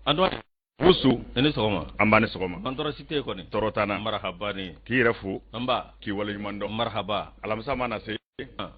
Antoine. Wusu. I ni sɔgɔma. An ba ni sɔgɔma. An tɔɔrɔ si tɛ yen kɔni. Tɔɔrɔ t'an na. Marahaba ni. K'i yɛrɛ fo. An ba. K'i waleɲuman dɔn. Marahaba. Alamisa mana se.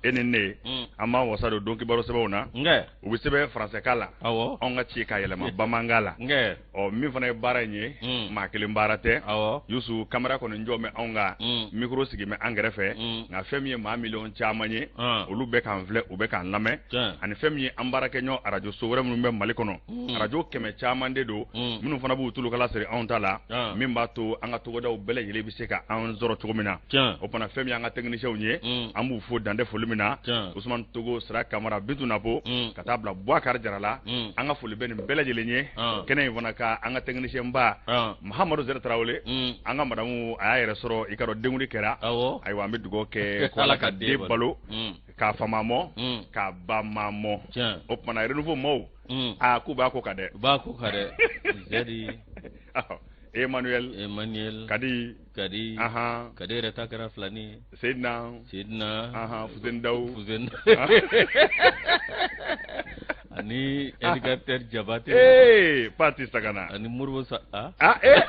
E ni ne an b'an wasa don don kibaru sɛbɛnw na. Nkɛ. U bɛ sɛbɛn faransɛkan la. Awɔ. Anw ka ci k'a yɛlɛma bamanankan la. Nkɛ. Ɔ min fana ye baara in ye. Maa kelen baara tɛ. Awɔ. Yusu kamera kɔni jɔ bɛ anw kan. Micro sigi bɛ an kɛrɛfɛ. Nka fɛn min ye maa miliyɔn caman ye. Olu bɛ k'an filɛ u bɛ k'an lamɛn. Ani fɛn min ye an baarakɛɲɔgɔn arajo so wɛrɛ minnu bɛ Mali kɔnɔ. Arajo 100 caman de don. Minnu fana b'u tulukala siri anw ta la. Min b'a to an ka togodaw bɛɛ lajɛlen bɛ se ka an sɔrɔ cogo min na. O fana fɛn min y'an ka techniciens ye. An b'u fo dan tɛ foli min na. Usumani Togo, Sira Kamara, Bintu Napo. Ka taa bila Bubakari Jara la. An ka foli bɛ nin bɛɛ lajɛlen ye. Kɛnɛ in fana ka an ka technicien ba. Mahamadu Zɛrɛ Tarawele. An ka madamu a y'a yɛrɛ sɔrɔ i ka dɔn denkundi kɛra. Ayiwa an bɛ dugawu kɛ ko Ala ka den balo. K'a fa ma mɔ. K'a ba ma mɔ. O tuma na Renouveau maaw. Aa k'u b'a ko kan dɛ. U b'a ko kan dɛ. Zɛri. Emmanuel. Emmanuel. Kadi. Kadi. Ahan. Kadi yɛrɛ ta kɛra filani ye. Seydina. Seydina. Ahan Fuseni Dawu. Fuseni. Ani éducateur Jabate. Ee Pati Sagana. Ani Moribo Sa ah. Ah ee.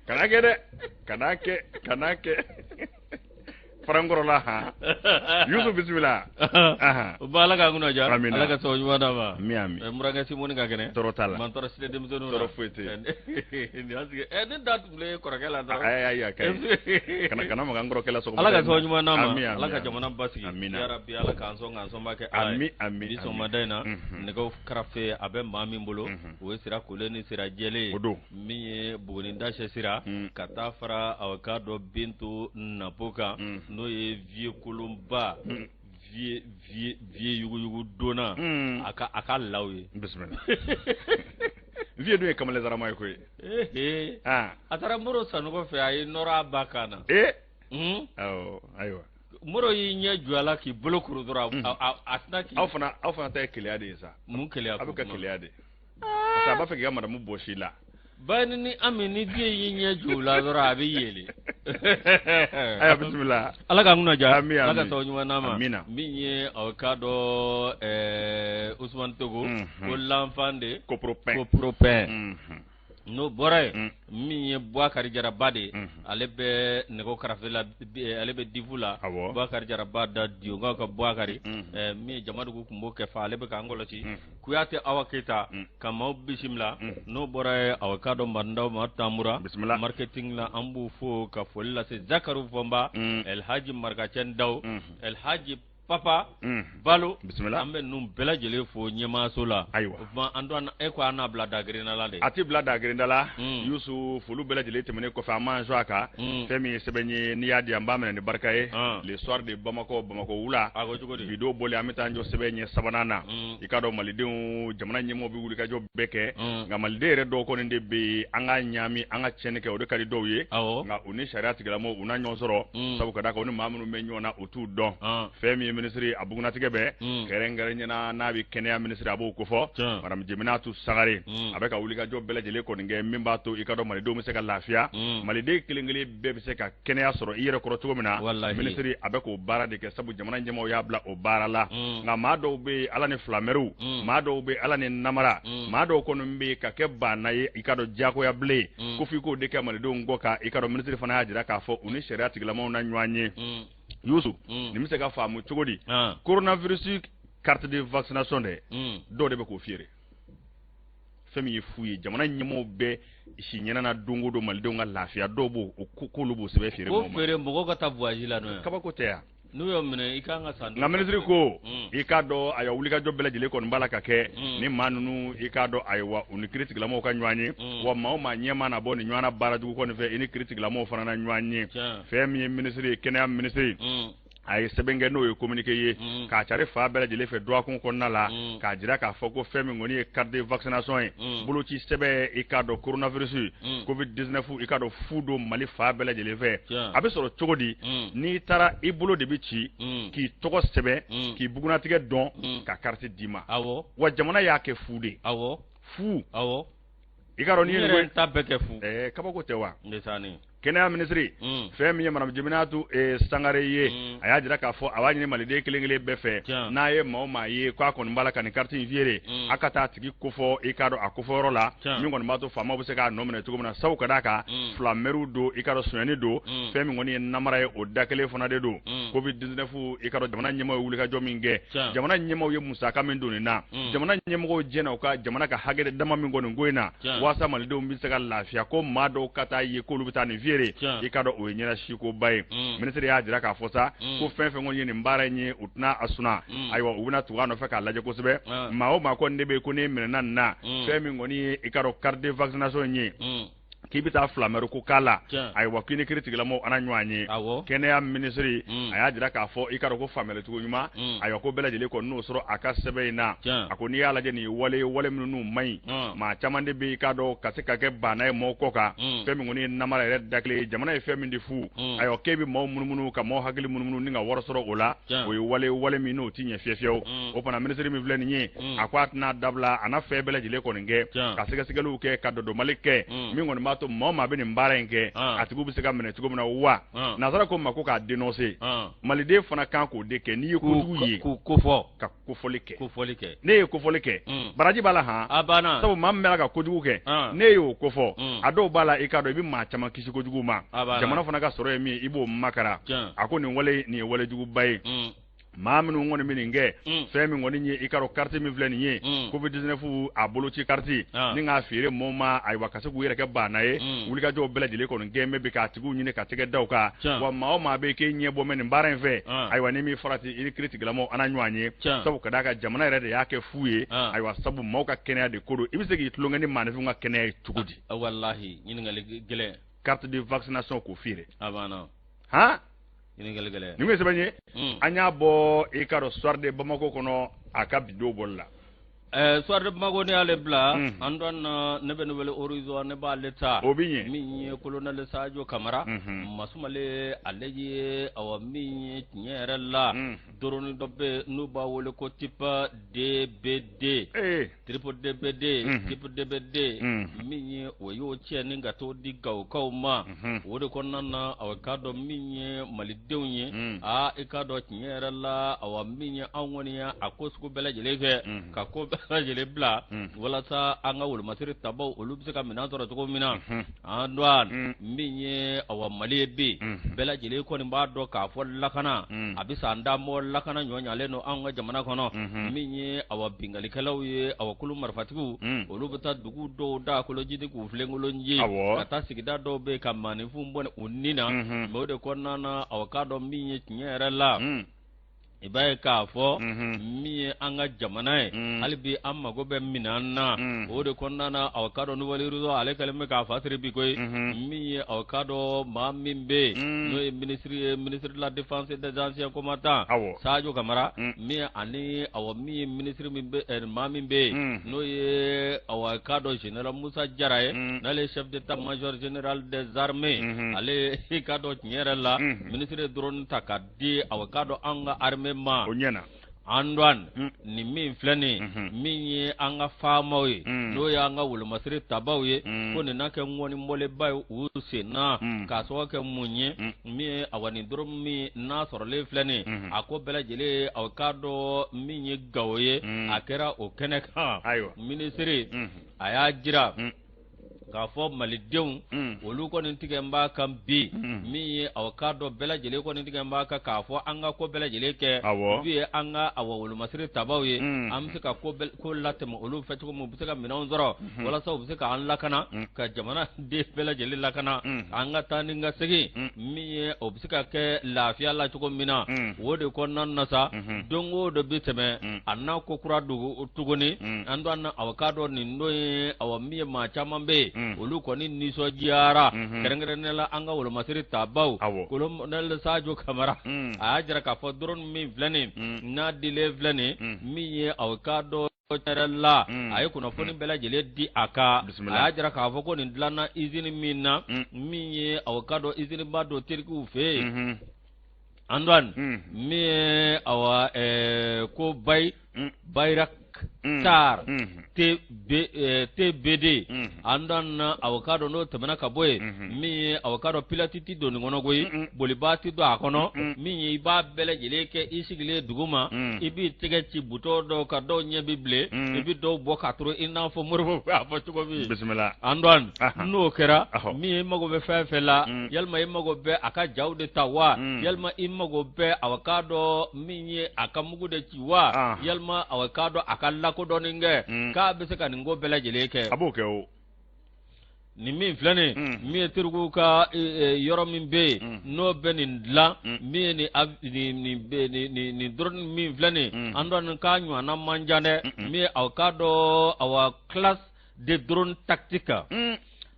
Kana kɛ dɛ. Kana kɛ kana kɛ. Farankɔrɔla han. Yusu bisimila. Ahan. O ba Ala k'an kunna diya. Amina. Ala ka sababu ɲuman d'an ma. Ami ami. Murankɛ Simoni ka kɛnɛ. Tɔɔrɔ t'a la. Man tɔɔrɔ si tɛ denmisɛnninw na. Tɔɔrɔ foyi tɛ yen. Nin y'a sigi ɛ ne da tugulen kɔrɔkɛ la dɔrɔn. Ayi ayi a ka ɲi. Kana maga n kɔrɔkɛ la sɔgɔmada Ala ka in na. sababu ɲuman d'an ma. Ami ami. Ala ka jamana basigi. Amina. Ya Rabbi Ala k'an sɔn k'an sɔnba kɛ Ala ye. Ami ami. Bi sɔgɔmada in na. Nɛgɛw karafe a bɛ maa min bolo. O ye sira kolen ni sira jɛlen ye. O don. Min ye Buguni Dasɛ sira. Ka taa fara a ka dɔn Bintu Napo kan. N'o ye vieux kolonba. Vieux vieux vieux yuguyugu donna. A ka law ye. Bisimila. Vieux dun ye kamalen sarama ye koyi. Ee Ah. A taara Moro Sanogo fɛ a ye nɔrɔ a ba kan na. Ee. Awɔ ayiwa. Moro y'i ɲɛ jɔ a la k'i bolo kuru dɔrɔn a sina k'i. Aw fana ta ye keleya de ye sa. Mun keleya Aw bɛ ka ko kuma? keleya de. Parce que a b'a fɛ k'i ka madamu bɔsi i la. Bani ni Ami ni den y'i ɲɛ jɔ o la dɔrɔn a bɛ yɛlɛ. Ayiwa bisimila. Ala k'an kunna diya. Ami ami. Ala ka sababu ɲuman d'an ma. Amina. Min ye aw k'a dɔn Usumani Togo. Ko l'enfant de. Copropin. Copropin. N'o bɔra yen. Min ye Bubakari Jaraba de ye. Ale bɛ nɛgɛw karafe la ale bɛ difu la. Awɔ. Bubakari Jaraba da Dionkaw ka Bubakari. Min ye Jamadugu kun b'o kɛ fa ale bɛ k'an kɔlɔsi. Kuyate Awa Keyita. Ka maaw bisimila. N'o bɔra yen aw k'a dɔn Marindaw ma Tamura. Bisimila. Marketing la an b'u fo ka foli lase Zakaru Fɔnba. Elhaji Marikacɛn Daw. Elhaji Papa. Balo. Bisimila. An bɛ ninnu bɛɛ lajɛlen fo ɲɛmaaso la. Ayiwa. O tuma Antoine e ko an n'a bila dagirinda la de. A tɛ bila dagirinda la. Yusu foli bɛɛ lajɛlen tɛmɛnen kɔfɛ an m'an sɔn a kan. Fɛn min ye sɛbɛn ye n'i y'a di an b'a minɛ ni barika ye. Le soir de Bamakɔ Bamakɔ wula. A ko cogo di? Bi don bɔlen an bɛ taa an jɔ sɛbɛn ɲɛ sabanan na. I k'a dɔn malidenw jamana ɲɛmɔgɔw bɛ wulikajɔ bɛɛ kɛ. Nka maliden yɛrɛ dɔw kɔni de bɛ yen an ka ɲaami an ka tiɲɛni kɛ o de ka di dɔw ye. Awɔ. Nka u ni sariya tigilamɔgɔw u na ɲɔgɔn sɔrɔ. Sabu ka d'a kan u ni maa minnu bɛ ɲɔgɔn na u t'u dɔn. Fɛn min ye minisiri a bugunnatigɛ bɛɛ. Kɛrɛnkɛrɛn ɲɛna n'a bɛ kɛnɛya minisiri a b'o kofɔ. Madame Jeminatu Sangare. A bɛ ka wulikajɔ bɛɛ lajɛlen kɔni kɛ min b'a to i ka dɔn malidenw bɛ se ka lafiya. Maliden kelen kelen bɛɛ bɛ se ka kɛnɛya sɔrɔ i yɛrɛ kɔrɔ cogo min na. Walahi. Minisiri a bɛ k'o baara de kɛ sabu jamana ɲɛmɔgɔw y'a bila o baara la. Nka maa dɔw bɛ yen Ala ni filamɛriw. Maa dɔw bɛ yen Ala ni namara. Maa dɔw kɔni bɛ yen ka kɛ baana ye i ka dɔn diyagoya bilen. Ko f'i k'o de kɛ malidenw kɔ kan i ka dɔn minisiri fana y'a jira k'a fɔ u ni sariya tigilamɔgɔw na ɲɔgɔn ye. Yusu nin bɛ se ka faamu cogo di? Coronavirus carte de vaccination dɛ. Dɔw de bɛ k'o feere. Fɛn min ye fu ye jamana ɲɛmɔgɔw bɛ si ɲɛna na don o don malidenw ka lafiya dɔw b'o k'olu b'o sɛbɛn feere Ko mɔgɔw ma. feere mɔgɔw ka taa voyage la n'o ye. Kabako tɛ yan. N'u y'o minɛ i kan ka san. Nka minisiri ko i k'a dɔn ayiwa wulikajɔ bɛɛ lajɛlen kɔni b'a la ka kɛ ni maa ninnu i k'a dɔn ayiwa u ni kiiritigɛlamɔgɔw ka ɲɔgɔn ye wa maa o maa ɲɛ mana bɔ nin ɲɔgɔnna baara jugu kɔni fɛ i ni kiiritigɛlamɔgɔw fana na ɲɔgɔn ye. Fɛn min ye minisiri ye kɛnɛya minisiri. A ye sɛbɛn kɛ n'o ye communiqué ye k'a cari fan bɛɛ lajɛlen fɛ dɔgɔkun kɔnɔna la k'a jira k'a fɔ ko fɛn min kɔni ye carte de vaccination ye boloci sɛbɛn i k'a dɔn coronavirus covid 19 i k'a dɔn fu don Mali fan bɛɛ lajɛlen fɛ a bɛ sɔrɔ cogo di n'i taara i bolo de bɛ ci k'i tɔgɔ sɛbɛn k'i bugunnatigɛ dɔn ka carte d'i ma wa jamana y'a kɛ fu de ye fu awɔ i k'a dɔn n'i ye nin ta bɛɛ kɛ fu kabako tɛ wa ndesanni. Kɛnɛya minisiri, fɛn min ye madame Jeminatu Sangare ye, a y'a jira k'a fɔ a b'a ɲini maliden kelen kelen bɛɛ fɛ, n'a ye maa o maa ye k'a kɔni b'a la ka nin carte in feere, a ka taa tigi kofɔ i k'a dɔn a kofɔyɔrɔ la, min kɔni b'a to faamaw bɛ se k'a nɔ minɛ cogo min na. Sabu ka d'a kan, filamɛriw don, i k'a dɔn sonyɛni don, fɛn min kɔni ye namara ye, o da kelen fana de don. Covid 19, i k'a dɔn jamana ɲɛmaaw ye wulikajɔ min kɛ, jamana ɲɛmaaw ye musaka min don nin na, jamana ɲɛmɔgɔw jɛna u ka jamana ka hakɛ dama min kɔni ko in na, waasa malidenw bɛ se ka lafiya, ko maa dɔw ka taa ye k'olu bɛ taa nin feere, i k'a dɔn o ye ɲɛnasikoba ye. Minisiri y'a jira k'a fɔ sa ko fɛn fɛn kɔni ye nin baara in ye, u tɛna a suna. Ayiwa, u bɛna tugu a nɔfɛ k'a lajɛ kosɛbɛ. Maa o maa kɔni de bɛ yen ko n'e minɛna nin na, fɛn min kɔni ye i k'a dɔn carte de vaccination ye, k'i bɛ taa filamɛri ko k'a la, ayiwa, k'i ni kiiri tigilamɔgɔw ana ɲɔgɔn ye. Kɛnɛya minisiri a y'a jira k'a fɔ i k'a dɔn ko faamuyalicogo ɲuman, ayiwa, ko bɛɛ lajɛlen kɔni n'o sɔrɔ a ka sɛbɛn in na. A ko n'i y'a lajɛ, nin ye wale wale minnu man ɲi, maa caman de bɛ i k'a dɔn ka se ka kɛ baana ye maaw kɔ kan. Fɛn min kɔni ye namara yɛrɛ da kelen ye, jamana ye fɛn min di fu, ayiwa, k'e bɛ maaw munumunu ka maaw hakili munumunu ni ka wari sɔrɔ o la, o ye wale wale min n'o ti ɲɛ fiyewu fiyewu. O fana minisiri min filɛ nin ye, a ko a tɛna dabila, a na fɛn bɛɛ lajɛlen kɔni kɛ ka sɛgɛsɛgɛliw kɛ, ka dɔdɔmali kɛ, min kɔni b'a to maa o maa bɛ nin baara in kɛ, a tigiw bɛ se ka minɛ cogo min na. Wa nansara ko ma ko k'a dénoncer, maliden fana kan k'o de kɛ. N'i ye kojugu ye, k'u kofɔ, ka kofɔli kɛ. Kofɔli kɛ. Ne ye kofɔli kɛ, baraji b'a la han. A banna. Sabu maa min b'a la ka kojugu kɛ, ne y'o kofɔ, a dɔw b'a la, i k'a dɔn i bɛ maa caman kisi kojugu ma. Jamana fana ka sɔrɔ ye min ye, i b'o makara. A ko nin wale nin ye walejuguba ye. Maa minnu kɔni bɛ nin kɛ, fɛn min kɔni ye i k'a dɔn carte min filɛ nin ye, Covid 19 a boloci carte, ni k'a feere mɔgɔw ma, ayiwa, ka se k'u yɛrɛ kɛ baana ye, wulikajɔw bɛɛ lajɛlen kɔni kɛ bɛ bi k'a tigiw ɲini ka tɛgɛ da u kan. Wa maa o maa bɛ k'e ɲɛ bɔ mɛ nin baara in fɛ, ayiwa, ni min farati, i ni kiiri tigilamɔgɔw ana ɲɔgɔn ye. Sabu ka d'a kan, jamana yɛrɛ de y'a kɛ fu ye. Ayiwa, sabu maaw ka kɛnɛya de ko don. I bɛ se k'i tulonkɛ ni maaninfinw ka kɛnɛya ye cogo di? Walahi, ɲininkali gɛlɛn. Carte de vaccination k'o feere. A banna. Han. Ɲininkali gɛlɛn. Nin ye sɛbɛn ye, an y'a bɔ i k'a dɔn Soir de Bamako kɔnɔ, a ka bi don bɔli la. Soir de Bamako, ne y'ale bila an dɔn na, ne bɛ Nouvel Horizon, ne b'ale ta. O bɛ ɲɛ. Min ye colonel Sadio Kamara Masumale, ale ye, awa, min ye tiɲɛ yɛrɛ la, drone dɔ bɛ n'u b'a wele ko type DBD, triple DBD, type DBD, min ye o y'o cɛ ni ka t'o di Gawokaw ma. O de kɔnɔna na, awa, k'a dɔn min ye malidenw ye, aa, i k'a dɔn tiɲɛ yɛrɛ la, awa, min ye anw kɔni ye a ko sugu bɛɛ lajɛlen kɛ ka ko bɛɛ lajɛlen bila walasa an ka wolomasiri tabaw, olu bɛ se ka minɛn sɔrɔ cogo min na. An don min ye, awa, Mali ye bi, bɛɛ lajɛlen kɔni b'a dɔn k'a fɔ lakana a bɛ san da mɔ, lakana ɲɔ ɲalen don anw ka jamana kɔnɔ. Min ye, awa, binkalikɛlaw ye, awa, kulu marifatigiw, olu bɛ taa dugu dɔw da kolojidi k'u filenkolon ji ka taa sigida dɔw bɛ yen ka maaninfinw bɔnɛ u ni na. Mais o de kɔnɔna na, awa, k'a dɔn min ye tiɲɛ yɛrɛ la, i b'a ye k'a fɔ min ye an ka jamana ye, hali bi an mago bɛ minɛn na. O de kɔnɔna na, aw k'a dɔn Nouvel Horizon, ale kɛlen bɛ k'a fasiri bi koyi. Min ye, aw k'a dɔn maa min bɛ yen n'o ye minisiri ye, ministre de la Défense des anciens combattants Sadio Kamara, min ani, awa, min ye minisiri min bɛ, maa min bɛ yen n'o ye, awa, k'a dɔn général Musa Jara ye, n'ale ye chef d'état-major général des armées, ale, i k'a dɔn tiɲɛ yɛrɛ la, minisiri ye drone ta ka di, awa, k'a dɔn an ka armée ma. O ɲɛna. An nin min filɛ nin, min ye an ka faamaw ye, n'o y'an ka wolomasiri tabaw ye, ko nin n'a kɛ ŋɔni mɔleba ye u sen na, k'a sababu kɛ mun ye? Min ye, awa, nin drone min n'a sɔrɔlen filɛ nin, a ko bɛɛ lajɛlen, aw k'a dɔn min ye Gawo ye, a kɛra o kɛnɛ kan. Minisiri a y'a jira k'a fɔ malidenw, olu kɔni tigɛ b'a kan bi. Min ye, aw k'a dɔn bɛɛ lajɛlen kɔni tigɛ b'a kan k'a fɔ an ka ko bɛɛ lajɛlen kɛ, olu ye an ka, awa, wolomasiri tabaw ye, an bɛ se ka ko latɛmɛ olu fɛ cogo min, u bɛ se ka minɛnw sɔrɔ walasa u bɛ se k'an lakana, ka jamana den bɛɛ lajɛlen lakana, an ka taa ni ka segin, min ye o bɛ se ka kɛ lafiya la cogo min na. O de kɔnɔna na sa, don o don bɛ tɛmɛ, a n'a ko kura dugu tuguni. An don aw k'a dɔn nin don ye, awa, min ye maa caman bɛ yen, olu kɔni nisɔndiyara, kɛrɛnkɛrɛnnenya la an ka wolomasiri tabaw. Colonel Sadio Kamara a y'a jira k'a fɔ drone min filɛ nin, n'a dilen filɛ nin, min ye, aw k'a dɔn yɛrɛ la, a ye kunnafoni bɛɛ lajɛlen di a kan. A y'a jira k'a fɔ ko nin dilanna usine min na, min ye, aw k'a dɔn usine ba don Tirikiw fɛ yen. Antoine, min ye, awa, ko Bayrak TAR TBD an dan aw k'a dɔn n'o tɛmɛna ka bɔ yen min ye aw k'a dɔn pilote tɛ don nin kɔnɔ koyi bolibaa tɛ don a kɔnɔ min ye i b'a bɛɛ lajɛlen kɛ i sigilen dugu ma i b'i tɛgɛ ci butɔn dɔw kan dɔw ɲɛ bɛ bilen i bɛ dɔw bɔ ka turu i n'a fɔ Moribo b'a fɔ cogo min bisimila Antoine n'o kɛra min ye i mago bɛ fɛn fɛn la yalima i mago bɛ a ka jaw de ta wa yalima i mago bɛ aw k'a dɔn min ye a ka mugu de ci wa yalima aw k'a dɔn a ka lakodɔnni kɛ k'a bɛ se ka nin ko bɛɛ lajɛlen kɛ a b'o kɛ o nin min filɛ nin min ye Turkiw ka yɔrɔ min bɛ yen n'o bɛ nin dilan min ye nin drone min filɛ nin an dɔn k'a ɲɔgɔnna man ca dɛ min ye aw k'a dɔn awa classe de drone tactique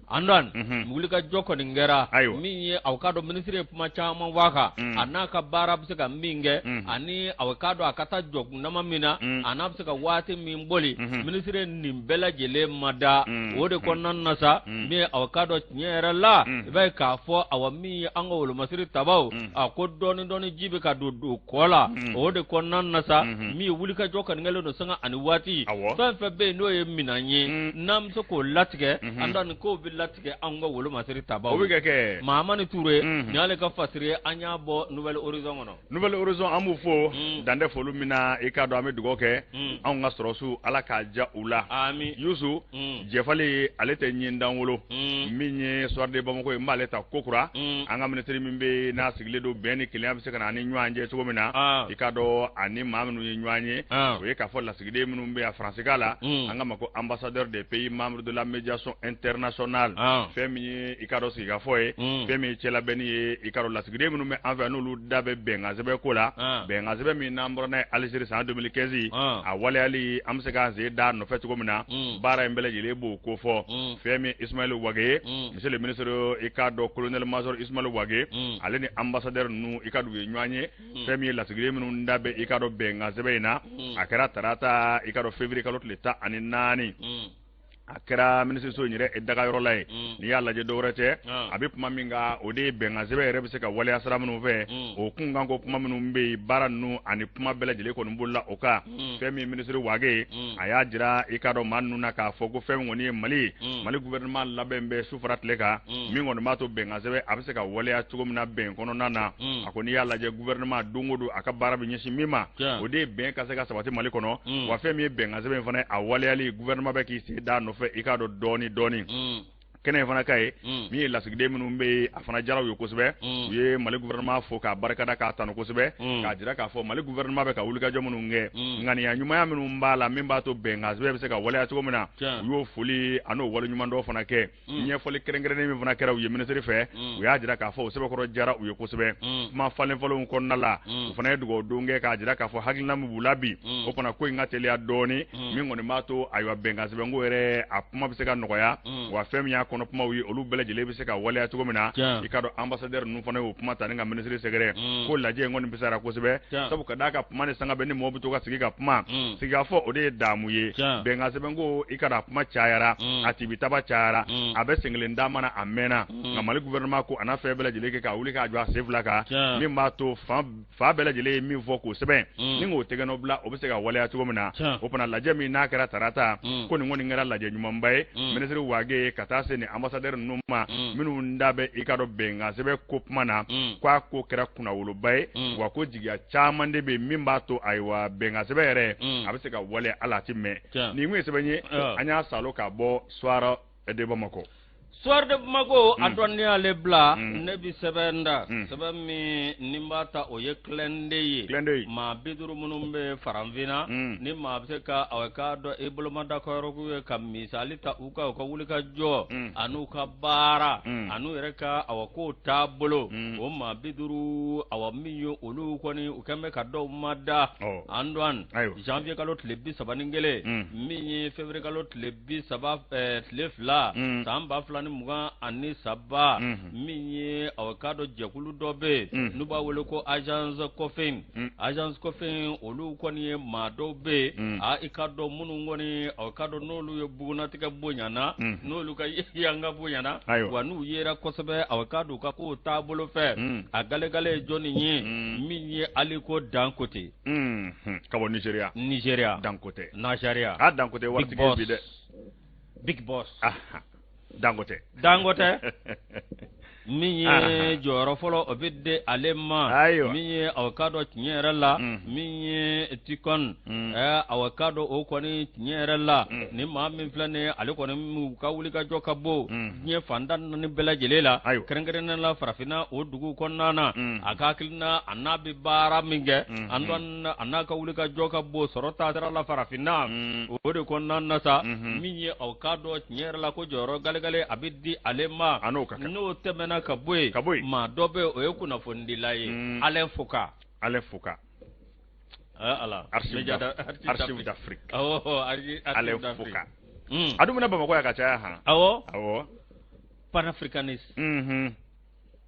Antoine wulikajɔ kɔni kɛra min ye aw k'a dɔn minisiri ye kuma caman fɔ a kan a n'a ka baara bɛ se ka min kɛ ani aw k'a dɔn a ka taa jɔ kundama min na a n'a bɛ se ka waati min boli minisiri ye nin bɛɛ lajɛlen mada o de kɔnɔna na sa min ye aw k'a dɔn tiɲɛ yɛrɛ la i b'a ye k'a fɔ awa min ye an ka wolomasiri tabaw a ko dɔɔni dɔɔni ji bɛ ka don don kɔ la o de kɔnɔna na sa min ye wulikajɔ kɔni kɛlen don sanga ani waati fɛn fɛn bɛ yen n'o ye minɛn ye n'an bɛ se k'o latigɛ an k'o bɛ latigɛ anw ka wolomasiri tabaw o bɛ kɛ kɛ Mahamani Ture nin y'ale ka fasiri ye an y'a bɔ Nouvel Horizon kɔnɔ Nouvel Horizon an b'u fo dan tɛ foli min na i k'a dɔn an bɛ dugawu kɛ anw ka sɔrɔsiw Ala k'a diya u la ami Yusu Jɛfali ale tɛ ɲindan wolo min ye Soir de Bamako ye n b'ale ta kokura an ka minisiri min bɛ n'a sigilen don bɛn ni kelenya bɛ se ka na ani ɲɔgɔn cɛ cogo min na i k'a dɔn ani maa minnu ye ɲɔgɔn ye o ye k'a fɔ lasigiden minnu bɛ yan faransikan la an k'a ma ko ambassadeur des pays membres de la médiation internationale fɛn min ye i k'a dɔn sigikafɔ ye fɛn min ye cɛlabɛnni ye i k'a dɔn lasigiden minnu bɛ an fɛ n'olu da bɛ bɛnkan sɛbɛn ko la bɛnkan sɛbɛn min n'an bɔra n'a ye Algérie san 2015 a waleyali an bɛ se k'an sen d'a nɔfɛ cogo min na baara in bɛɛ lajɛlen b'o kofɔ fɛn min Ismaël Wagué ye monsieur le ministre i k'a dɔn colonel major Ismaël Wagué ale ni ambassadeur ninnu i k'a dɔn u ye ɲɔgɔn ye fɛn min ye lasigiden minnu da bɛ i k'a dɔn bɛnkan sɛbɛn in na a kɛra tarata i k'a dɔn février kalo tile 14 a kɛra minisiriso in yɛrɛ dagayɔrɔ la ye n'i y'a lajɛ dɔwɛrɛ tɛ a bɛ kuma min kan o de ye bɛnkan sɛbɛn yɛrɛ bɛ se ka waleya sira minnu fɛ o kunkan ko kuma minnu bɛ yen baara ninnu ani kuma bɛɛ lajɛlen kɔni bolila o kan fɛn min minisiri Wagué ye a y'a jira i k'a dɔn maa ninnu na k'a fɔ ko fɛn min kɔni ye Mali ye Mali gouvernement labɛn bɛ su fara tile kan min kɔni b'a to bɛnkan sɛbɛn a bɛ se ka waleya cogo min na bɛn kɔnɔna na a ko n'i y'a lajɛ gouvernement don o don a ka baara bɛ ɲɛsin min ma o de ye bɛn ka se ka sabati Mali kɔnɔ wa fɛn min ye bɛnkan sɛbɛn in fana a waleyali gouvernement bɛ k'i sen d'a nɔfɛ i k'a dɔn dɔɔni dɔɔni kɛnɛ in fana ka ye min ye lasigiden minnu bɛ yen a fana diyara u ye kosɛbɛ u ye Mali gouvernement fo k'a barikada k'a tanu kosɛbɛ k'a jira k'a fɔ Mali gouvernement bɛ ka wulikajɔ minnu kɛ ŋaniya ɲumanya minnu b'a la min b'a to bɛnkan sɛbɛn bɛ se ka waleya cogo min na u y'o foli an'o waleɲumandɔn fana kɛ ɲɛfɔli kɛrɛnkɛrɛnnen min fana kɛra u ye minisiri fɛ u y'a jira k'a fɔ o sɛbɛkɔrɔ diyara u ye kosɛbɛ kuma falen falenw kɔnɔna la u fana ye dugawu don kɛ k'a jira k'a fɔ hakilina min b'u la bi o fana ko in ka teliya dɔɔni min kɔni b'a to ayiwa bɛnkan sɛbɛnko yɛrɛ a kuma bɛ se ka nɔgɔya wa fɛn min y'a kɔnɔ kumaw ye olu bɛɛ lajɛlen bɛ se ka waleya cogo min na i k'a dɔn ambassadeur ninnu fana y'o kuma ta ni ka minisiri sɛgɛrɛ ko lajɛ in kɔni fisayara kosɛbɛ sabu ka d'a kan kuma ni sanga bɛ ni mɔgɔ bɛ to ka sigi ka kuma sigikafɔ o de ye daamu ye bɛnkan sɛbɛnko i k'a dɔn a kuma cayara a tibitaba cayara a bɛ senkelen taama na a mɛnna nka Mali gouvernement ko a n'a fɛn bɛɛ lajɛlen kɛ ka wuli k'a jɔ a sen fila kan min b'a to fan fa bɛɛ lajɛlen ye min fɔ k'o sɛbɛn ni k'o tɛgɛnɔ bila o bɛ se ka waleya cogo min na o fana lajɛ min n'a kɛra tarata ko nin kɔni kɛra lajɛ ɲumanba ye minisiri Wagué ka taa se nin ambassadeur ninnu ma minnu da bɛ i k'a dɔn bɛnkan sɛbɛn ko kuma na k'a ko kɛra kunnawoloba ye wa ko jigiya caman de bɛ min b'a to ayiwa bɛnkan sɛbɛn yɛrɛ a bɛ se ka waleya hali a tɛ mɛn nin kun ye sɛbɛn ye an y'a salo k'a bɔ Soir de Bamako Soir de Bamako a dɔn ne y'ale bila ne bɛ sɛbɛn da sɛbɛn min ni n b'a ta o ye clin d'œil ye maa 50 minnu bɛ farafinna ni maa bɛ se ka aw k'a dɔn i bolomada kɔrɔku ye ka misali ta u ka u ka wuli ka jɔ an'u ka baara an'u yɛrɛ ka awa kow taabolo o maa 50 awa min ye olu kɔni u kɛlen bɛ ka dɔw mada Antoine janvier kalo tile 31 min ye février kalo tile 32 tile 2 san 2000. 2023, min ye aw k'a dɔn jɛkulu dɔ bɛ yen n'u b'a wele ko Agence Cofin. Agence Cofin, olu kɔni ye maa dɔw bɛ yen, a i k'a dɔn minnu kɔni aw k'a dɔn n'olu ye bugunatigɛ bonyana, n'olu ka yanga bonyana, wa n'u yera kosɛbɛ aw k'a dɔn u ka kow taabolo fɛ. A galegale ye jɔnni ye? Min ye Aliko Dangote. Ka bɔ Nigéria. Nigéria. Dangote. Nigeria. Ah, Dangote waritigi bi dɛ. Big Boss. Dangote. Dangote. Min ye jɔyɔrɔ fɔlɔ, o bɛ di ale ma. Min ye aw k'a dɔn tiɲɛ yɛrɛ la, min ye Tikɔn, aw k'a dɔn o kɔni tiɲɛ yɛrɛ la, ni maa min filɛ nin ye, ale kɔni u ka wulikajɔ ka bon diɲɛ fan 14 bɛɛ lajɛlen la, kɛrɛnkɛrɛnnenya la farafinna o dugu kɔnɔna na. A ka hakilina a n'a bɛ baara min kɛ, a n'a ka wulikajɔ ka bon sɔrɔ taasira la farafinna o de kɔnɔna na sa. Min ye aw k'a dɔn tiɲɛ yɛrɛ la ko jɔyɔrɔ galegale a bɛ di ale ma. N'o tɛmɛna ka bɔ yen, maa dɔ bɛ yen, o ye kunnafonidila ye, Alain Foka. Alain Foka. Ala. Archive d'Afrique. Awɔ. Alain Foka. A dun bɛna Bamakɔ yan ka caya han. Awɔ. Awɔ. Panafricaniste.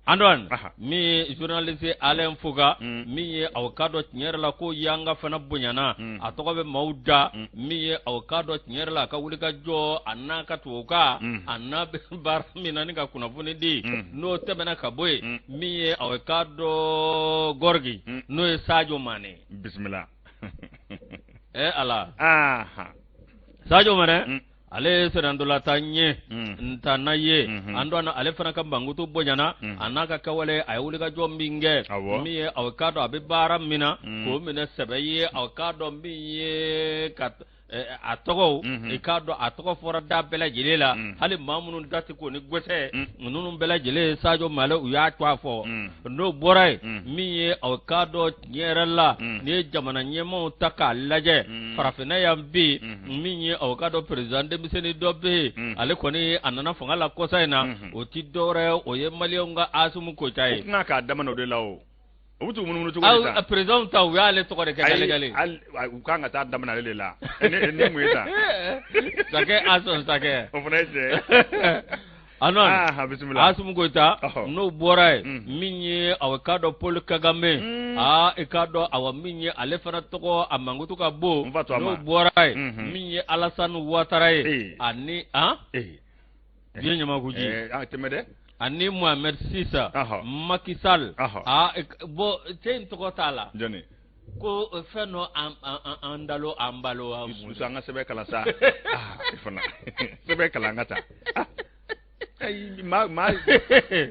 Antoine, min ye journaliste Alain Foka, min ye aw k'a dɔn tiɲɛ yɛrɛ la ko yanga fana bonyana, a tɔgɔ bɛ maaw da. Min ye aw k'a dɔn tiɲɛ yɛrɛ la, a ka wulikajɔ a n'a ka tubabukan, a n'a bɛ baara min na ni ka kunnafoni di. N'o tɛmɛna ka bɔ yen, min ye aw k'a dɔn Gorgui, n'o ye Sadio Mané. Bisimila. Ala. Sadio Mané, ale ye sennantolatan ɲɛ ntanna ye. Antoine, ale fana ka mankutu bonyana a n'a ka kɛwale, a ye wulikajɔ min kɛ, min ye aw k'a dɔn a bɛ baara min na k'o minɛ sɛbɛ ye, aw k'a dɔn min ye ka a tɔgɔw, i k'a dɔn a tɔgɔ fɔra da bɛɛ lajɛlen la, hali maa minnu da tɛ ko ni gɛsɛ ninnu bɛɛ lajɛlen, Sadio Mané, u y'a to a fɔ. N'o bɔra yen, min ye aw k'a dɔn tiɲɛ yɛrɛ la, n'i ye jamana ɲɛmaaw ta k'a lajɛ farafinna yan bi, min ye aw k'a dɔn président denmisɛnnin dɔ bɛ yen, ale kɔni a nana fanga la kɔsa in na, o ti dɔwɛrɛ, o ye maliyɛnw ka Assimi Goïta ye. O tɛna k'a daminɛ o de la o. O bɛ t'u munumunu cogo di sa? Président ta, u y'ale tɔgɔ de kɛ galegale. U kan ka taa daminɛ ale de la. Ne mun ye tan? Sakɛ Asɔn Sakɛ. O fana ye tiɲɛ ye. Antoine, bisimila. Assimi Goïta, n'o bɔra yen, min ye aw k'a dɔn Paul Kagame, aa i k'a dɔn awa min ye ale fana tɔgɔ a mankutu ka bon. N'o bɔra yen, min ye Alassane Ouattara ye, ani han diɲɛ ɲamakuji. Tɛmɛ dɛ. Ani Mohamed Sissa, Macky Sall. Aa bon, cɛ in tɔgɔ t'a la. Jɔnni? Ko fɛn dɔ an dalo an balo. Muso, an ka sɛbɛn kalan sa. I fana sɛbɛn kalan, an ka taa. Ayi, maa maa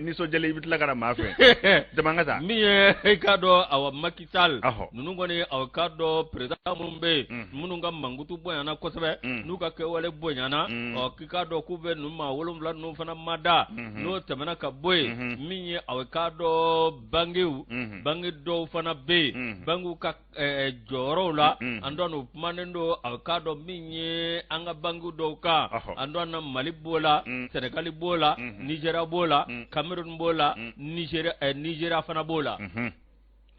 nisɔndiyalen, i bɛ tila ka na maa fɛ. Jama, an ka taa. Min ye i k'a dɔn awa Macky Sall, ninnu kɔni aw k'a dɔn président minnu bɛ yen, minnu ka mankutu bonyana kosɛbɛ, n'u ka kɛwale bonyana, ɔ k'i k'a dɔn k'u bɛ ninnu maa 7 ninnu fana ma da. N'o tɛmɛna ka bɔ yen, min ye aw k'a dɔn bangew, bange dɔw fana bɛ yen, bangew ka jɔyɔrɔw la, an dɔn o kumanen don aw k'a dɔn min ye an ka banque dɔw kan. An dɔn na Mali b'o la, Senegali b'o la, Nigéria b'o la, Cameroun b'o la, Nigéria fana b'o la.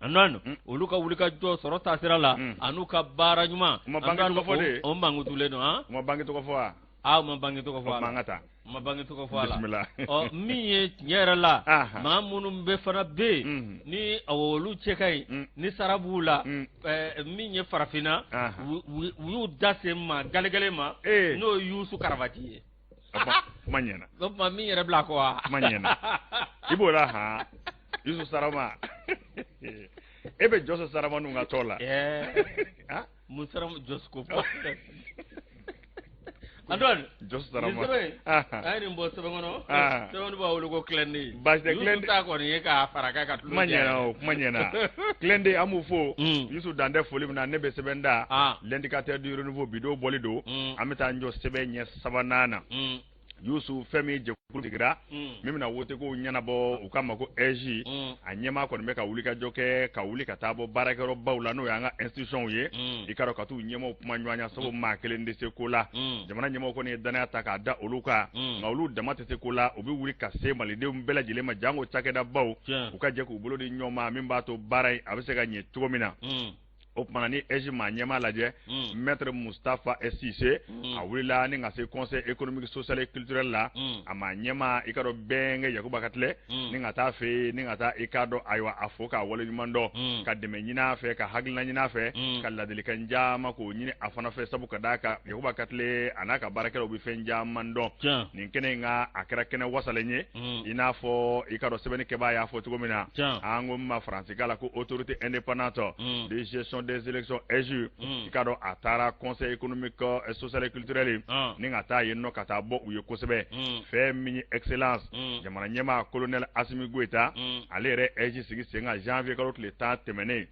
An dɔn olu ka wulikajɔ sɔrɔ taasira la an'u ka baara ɲuman. U ma banque tɔgɔ fɔ de. O mankutulen don han. U ma banque tɔgɔ fɔ wa? Aa, u ma banque tɔgɔ fɔ a la. An ka taa. U ma banque tɔgɔ fɔ a la. Bisimila. Ɔ min ye tiɲɛ yɛrɛ la, maa minnu bɛ fana bɛ yen ni olu cɛ ka ɲi, ni sara b'u la, min ye farafinna, u y'u da se maa galegale ma, n'o ye Yusu Karavati ye. Kuma ɲɛna. O tuma min yɛrɛ bila kɔ wa? Kuma ɲɛna. I b'o la han, Yusu Sarama. E bɛ Jɔsɔ Sarama ninnu ka tɔ la. Mun Sarama Jɔsi ko fɔ? Antoine, Jɔsi Sarama. Nin sɛbɛn in, a ye nin bɔ sɛbɛn kɔnɔ. Sɛbɛn b'a wele ko Clende. Baasi tɛ, Clende. Yusu ta kɔni ye k'a fara kan ka tulo. Kuma ɲɛna o, kuma ɲɛna. Clende, an b'u fo. Yusu, dan tɛ foli min na, ne bɛ sɛbɛn da. L'Indicateur du Renouveau, bi don bɔli don. An bɛ taa n jɔ sɛbɛn ɲɛ sabanan na. Yusu, fɛn min jɛkulu sigira min bɛna wotekow ɲɛnabɔ, u k'a ma ko AIGE, a ɲɛmaa kɔni bɛ ka wulikajɔ kɛ, ka wuli ka taa bɔ baarakɛyɔrɔbaw la, n'o y'an ka institutions ye, i ka dɔn ka t'u ɲɛmaaw kuma ɲɔgɔnya, sabu maa kelen tɛ se ko la. Jamana ɲɛmaaw kɔni ye danaya ta k'a da olu kan, nka olu dama tɛ se ko la. U bɛ wuli ka se malidenw bɛɛ lajɛlen ma, jango cakɛdabaw, u ka jɛ k'u bolo di ɲɔgɔn ma, min b'a to baara in a bɛ se ka ɲɛ cogo min na. O tuma ni AIGE maa ɲɛmaa lajɛ, maître Moustapha Cissé, a wulila ni ka se conseil économique, social et culturel la, a maa ɲɛmaa, i ka dɔn bɛnkɛ Yakuba Katile, ni ka taa fɛ yen, ni ka taa, i k'a dɔn, ayiwa, a fo k'a waleɲuman dɔn, ka dɛmɛ ɲini a fɛ, ka hakilina ɲini a fɛ, ka ladilikan caman k'o ɲini a fana fɛ, sabu ka d'a kan Yakuba Katile a n'a ka baarakɛlaw bɛ fɛn caman dɔn. Nin kɛnɛ in ka a kɛra kɛnɛ wasalen ye, i n'a fɔ i ka dɔn sɛbɛnnikɛbaa y'a fɔ cogo min na, an ko ma faransikan la ko autorité indépendante de gestion des élections AIGE, i k'a dɔn a taara conseil économique, social et culturel, ni ka taa yen nɔ ka taa bɔ u ye kosɛbɛ. Fɛn min ye excellence jamana ɲɛmaa colonel Assimi Goïta, ale yɛrɛ AIGE sigi sen kan janvier kalo tile 10 tɛmɛnen.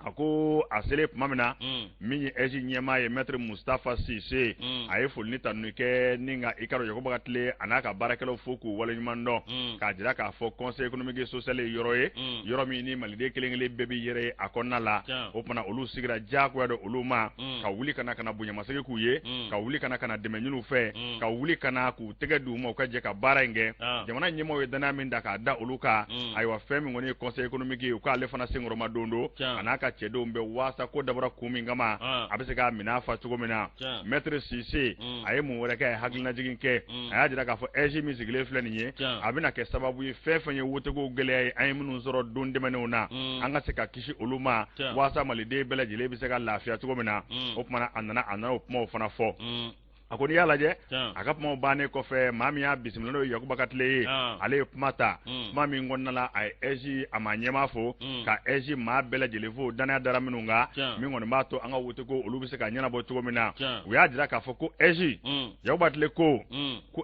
A ko a selen tuma min na, min ye AIGE ɲɛmaa ye, maître Moustapha Cissé, a ye foli ni tanuni kɛ ni ka, i ka dɔn, Yakuba Katile a n'a ka baarakɛlaw fo k'u waleɲuman dɔn, k'a jira k'a fɔ conseil économique et social ye yɔrɔ ye, yɔrɔ min ni maliden kelen kelen bɛɛ b'i yɛrɛ ye a kɔnɔna la. O tuma olu sigira diyagoya don olu ma ka wuli ka na ka na bonyamasegin k'u ye, ka wuli ka na ka na dɛmɛ ɲini u fɛ, ka wuli ka na k'u tɛgɛ d'u ma u ka jɛ ka baara in kɛ. Jamana ɲɛmaaw ye danaya min da k'a da olu kan, ayiwa, fɛn min kɔni ye conseil économique ye, u k'ale fana senkɔrɔma don don a n'a ka cɛdenw bɛ waasa ko dabɔra kun min kama, a bɛ se k'a minɛ a fa cogo min na. Maître Cissé, a ye mun wɛrɛ kɛ? A ye hakilinajigin kɛ, a y'a jira k'a fɔ AIGE min sigilen filɛ nin ye, a bɛna kɛ sababu ye, fɛn fɛn ye woteko gɛlɛya ye an ye minnu sɔrɔ don tɛmɛnenw na, an ka se ka kisi olu ma, waasa maliden bɛɛ lajɛlen bɛ se ka lafiya cogo min na. O tuma a nana o kumaw fana fɔ. A ko n'i y'a lajɛ, a ka kumaw bannen kɔfɛ, maa min y'a bisimila, n'o ye Yakuba Katile ye, ale ye kuma ta, kuma min kɔnɔna la a ye AIGE a maa ɲɛmaa fo, ka AIGE maa bɛɛ lajɛlen fo, danaya dara minnu kan, min kɔni b'a to an ka wote ko olu bɛ se ka ɲɛnabɔ cogo min na. U y'a jira k'a fɔ ko AIGE, Yakuba Katile ko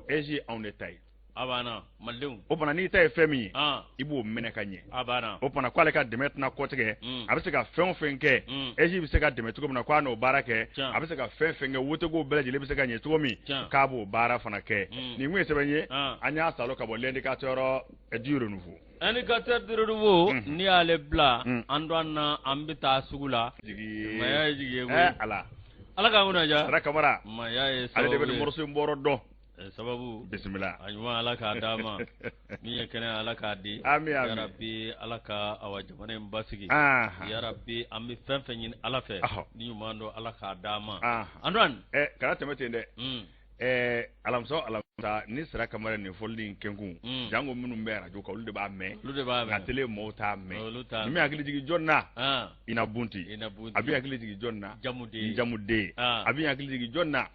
AIGE anw de ta ye. A banna, malidenw. O fana, n'i ta ye fɛn min ye, i b'o minɛ ka ɲɛ. A banna. O fana, k'ale ka dɛmɛ tɛna kɔtigɛ. A bɛ se ka fɛn o fɛn kɛ, AIGE bɛ se ka dɛmɛ cogo min na, k'a n'o baara kɛ. A bɛ se ka fɛn fɛn kɛ, woteko bɛɛ lajɛlen bɛ se ka ɲɛ cogo min, k'a b'o baara fana kɛ. Nin kun ye sɛbɛn ye, an y'a salo ka bɔ l'indicateur du renouveau. Indicateur du renouveau, n'i y'ale bila, an don an na, an bɛ taa sugu la. Jigi. Maya ye jigi ye koyi. Ala. Ala k'an kunna diya. Sara Kamara. Maya ye Ale de bɛ sababu nin ye. morceau in bɔrɔ dɔn. Sababu. Bisimila. A ɲuman, Ala k'a d'a ma. Min ye kɛnɛ, Ala k'a di. Ami, ami. Yarabi, Ala ka awa jamana in basigi. Yarabi, an bɛ fɛn fɛn ɲini Ala fɛ, ni ɲuman don, Ala k'a d'a ma. Antoine. Kana tɛmɛ ten dɛ. Alamisa o alamisa, ni Sara Kamara nin fɔli in kɛnkun, jango minnu bɛ arajo kan, olu de b'a mɛn. Olu de b'a mɛn. Nka télé mɔɔw t'a mɛn. Olu t'a Nin bɛ hakili jigin jɔn na? Ina Bunti. Ina Bunti. A bɛ hakili jigin jɔn na? Jamu den. Jamu den. A bɛ hakili jigin jɔn na?